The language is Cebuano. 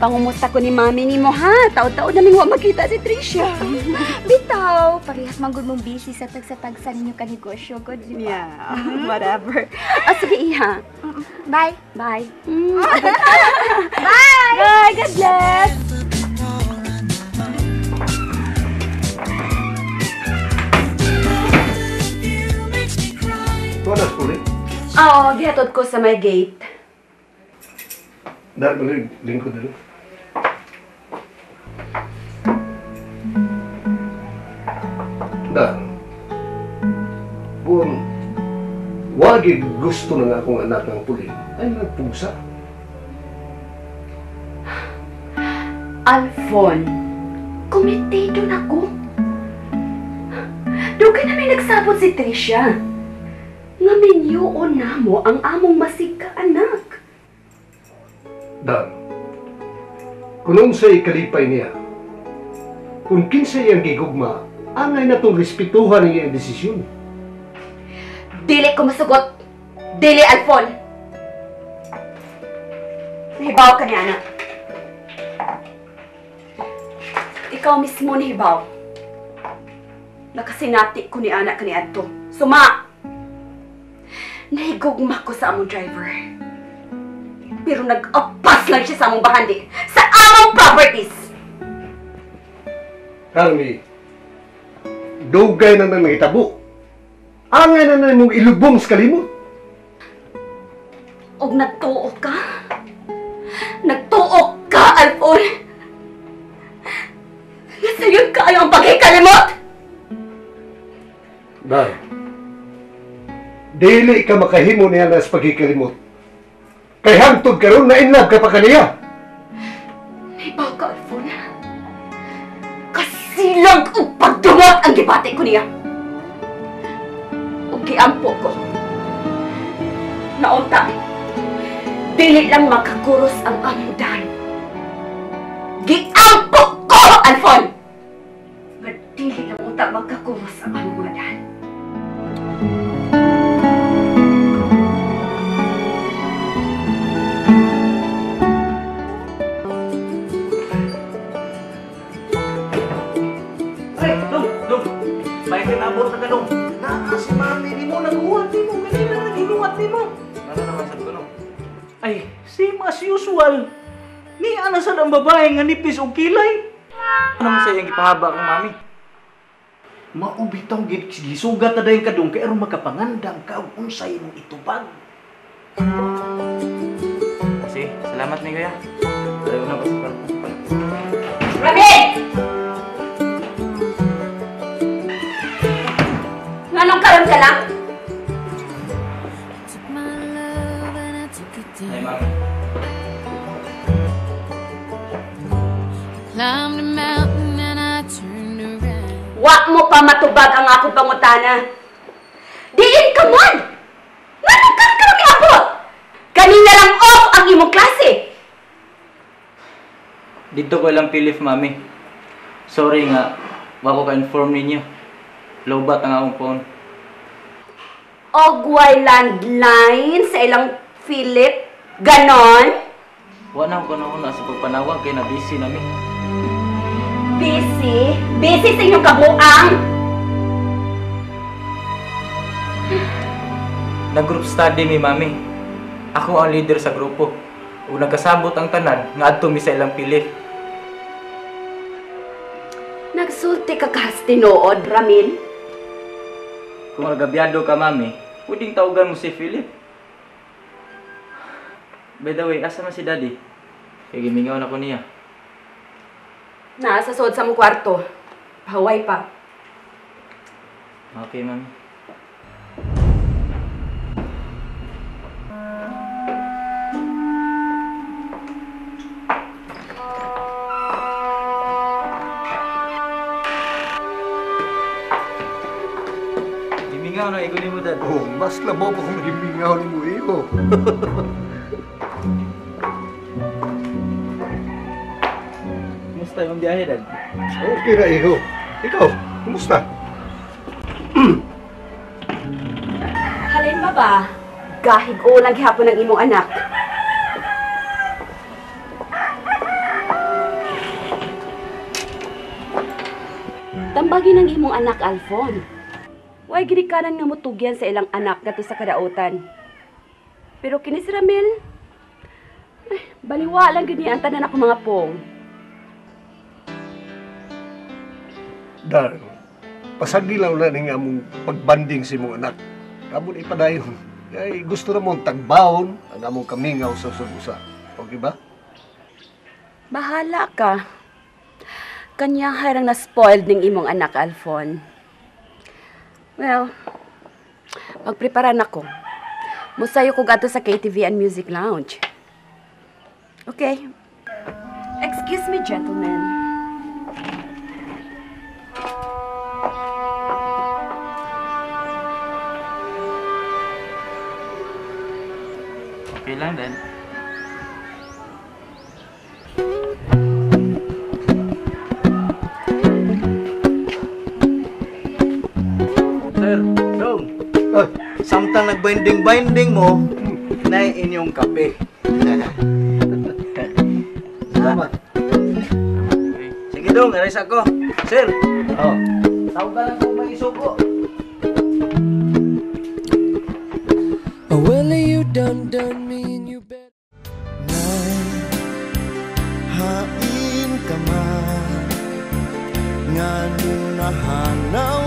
Mupangumusta ko ni mami nimo ha. Taod-taod namin wa makita si Tricia. Bitaw, parehas man gud mong busy sa tagsa-tagsa ninyo ka negosyo gud, di ba? Yeah, whatever. Ah, sige iha. Bye. Bye. Bye. Bye, God bless. Tuwa na school eh? Oo, gihatod ko sa may gate. Dahil lingkod na. Dan, kung wagi gusto na nga akong anak ng puli, ay nagpusa. Alfon, komitedo na ko. Dugay na may nagsabot si Tricia. Nga minyoon na mo ang among masig ka anak. Dan, kung unsay kalipay niya, kung kinsay ang gigugma, angay na itong respetuhan ang iyang desisyon. Dili ko masugot. Dili, Alfon. Nahibaw ka niya, anak. Ikaw mismo nahibaw. Nakasinati ko ni anak ni Adto. Suma! Nahigugma ko sa among driver. Pero nag-apas lang siya sa among bahandi. Sa among properties! Carmi, dugay na nang nangitabo. Angay na nang mong ilubong sa kalimot. Og nagtuo ka? Nagtuo ka, Alfon! Nasayon ka ang pagkikalimot! Dahil, dili ka makahimo niya na sa pagkikalimot. Kay hangtod karon na in love ka pa kaniya. Nahibaw ka, Alfon. Kasilang og pagdumot ang gibati ko niya. Ug giampo ko. Naunta, dili lang makakuros ang among daan. Giampo ko, Alfon! Nga dili lang unta makakuros ang among mga daan. Si mami ni mo, nag-uwat ni mo, kanina nag-inuwat ni mo. Ano naman sa ko, no? Ay, same as usual. Ni ana sad ang babae nga nipis og kilay. Ano naman sa iyang gipahaba kang mami? Maubitaw gisugat na dayon kadung kay aron makapangandam ka og unsay imong itubag. Kasi, salamat ni kuya. Ayaw na ba sa kwarto? Ramil! Nganong karon ka lang? Ay, mami. Wa mo pa matubag ang akong pangutana. Diin ka man! Nganong karon ka lang miabot? Kanina lang off ang imong klase. Dito ko lang pilif, mami. Sorry nga, wa ko ka-inform ninyo. Lowbat ang akong phone. Ogway landline sa ilang Philip? Ganon? Wa na ako na sa pagpanawag kay na busy nami. Busy? Busy sa inyong kabuang? Nag-group study mi, mami. Ako ang leader sa grupo. Ug nagkasabot ang tanan nga adto mi sa ilang Philip. Nagsulti ka kahas tinuod, Ramil. Kung agabyado ka, mami, pwedeng tawagan mo si Philip. By the way, asa man si Daddy? Kaya gimingaw na ko niya. Nasa suod sa mong kwarto. Pahaway pa. Okay, mami. Gimingaw na, igunin mo, Dad. Oh, mas labaw pa kung gimingaw ni mo, iho. Kumusta yung biyahe, Dad? Okay na, iho. Ikaw, kumusta? Halin ba ba? Gahig o lang gihapon ang imong anak. Tambagin ang imong anak, Alfon. Way ginikanan nga mutugyan sa ilang anak ngadto sa kadautan. Pero kini si Ramil, ay, baliwa lang gyud niya ang tanan ako mga pong. Dar, pasagilaw na ning among pagbanding sa imong anak. Amon ipadayon. Kay gusto na mong tagbaon ang among kamingaw sa usag-usa. Okay ba? Bahala ka. Kanya harang na-spoiled ning imong anak, Alfon. Well, pagprepara na ko. Musayo ko gadto sa KTV and Music Lounge. Okay. Excuse me, gentlemen. Okay lang, Dad. Sir, dong. Samtang nagbinding-binding mo, na inyong kape. Salamat. Sige dong, aris ako. Sir, Oh. tawag ka lang kung may isugo. Well, you done done me and you better. Hain ka man nga nung nahanaw.